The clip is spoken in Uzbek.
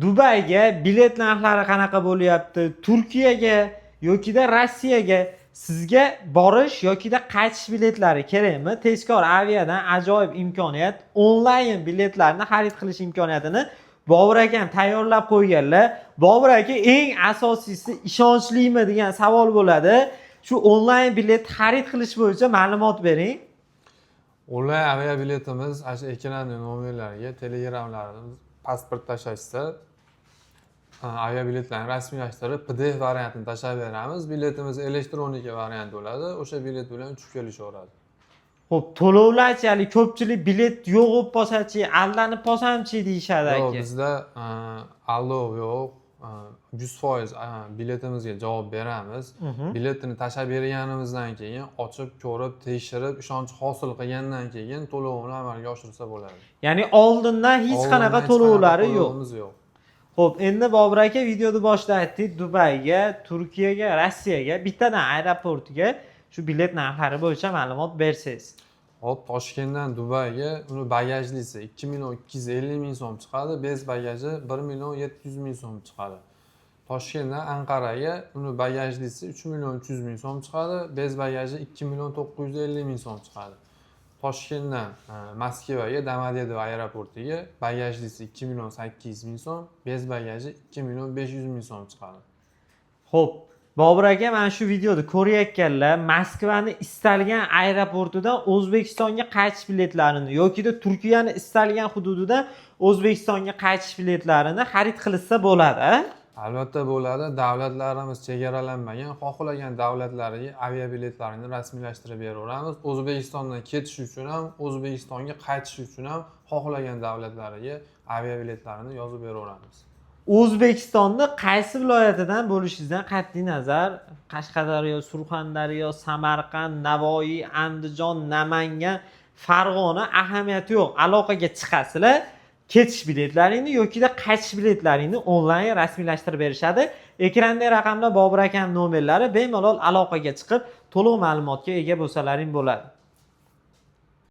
Dubayga bilet narxlari qanaqa bo'lyapti, Turkiyaga yokida Rossiyaga sizga borish yokida qaytish biletlari kerakmi? Tezkor Aviadan ajoyib imkoniyat, onlayn biletlarni xarid qilish imkoniyatini Bobur akam tayyorlab qo'yganlar. Bobur aka, eng asosiysi, ishonchlimi degan savol bo'ladi. Shu onlayn bilet xarid qilish bo'yicha ma'lumot bering. Onlayn aviabiletimiz ana shu ekranda nomerlarga, Telegramlarimiz, pasport tashlashsa, aviabiletlarni rasmiylashtirib, PDF variantini tashlab beramiz. Biletimiz электроника variant bo'ladi, o'sha bilet bilan uchib kelishaveradi. Ho'p, to'lovlarchi? Hali ko'pchilik bilet yo'q bo'lib qolsachi, aldanib qolsamchi deyishadi. Yo'q, Aka. bizda aldov yo'q, 100% biletimizga javob beramiz. Biletini tashlab berganimizdan keyin ochib ko'rib, tekshirib, ishonch hosil qilgandan keyin to'lovini amalga oshirsa bo'ladi. Ya'ni oldindan hech Oldindan qanaqa hech to'lovlari yo'q. To'lovimiz yo'q. Ho'p, endi, Bobur aka, videoni boshida aytdik, Dubayga, Turkiyaga, Rossiyaga bittadan aeroportga shu bilet narxlari bo'yicha ma'lumot bersangiz. Hop, Toshkentdan Dubayga uni bagajlisi 2 250 000 so'm chiqadi, без bagaji 1 700 000 so'm chiqadi. Toshkentdan Anqaraga uni bagajlisi 3 300 000 so'm chiqadi, без bagaji 2 950 000 so'm chiqadi. Toshkentdan Moskvaga, Domodedovo aeroportiga bagajlisi 2 800 000 so'm, без bagaji 2 500 000 so'm chiqadi. Ho'p, Bobur aka, mana shu videoni ko'rayotganlar Moskvani istalgan aeroportidan O'zbekistonga qaytish biletlarini yokida Turkiyani istalgan hududidan O'zbekistonga qaytish biletlarini xarid qilishsa bo'ladi, a? Albatta bo'ladi. Davlatlarimiz chegaralanmagan, xohlagan davlatlariga aviabiletlarini rasmiylashtirib beraveramiz. O'zbekistondan ketish uchun ham, O'zbekistonga qaytish uchun ham xohlagan davlatlariga aviabiletlarini yozib beraveramiz. O'zbekistonni qaysi viloyatidan bo'lishingizdan qat'iy nazar, Qashqadaryo, Surxondaryo, Samarqand, Navoiy, Andijon, Namangan, Farg'ona, ahamiyati yo'q, aloqaga chiqasizlar, ketish biletlaringni yokida qaytish biletlaringni onlayn rasmiylashtirib berishadi. Ekrandagi raqamlar Bobur akam nomerlari, bemalol aloqaga chiqib, to'liq ma'lumotga ega bo'lsalaring bo'ladi.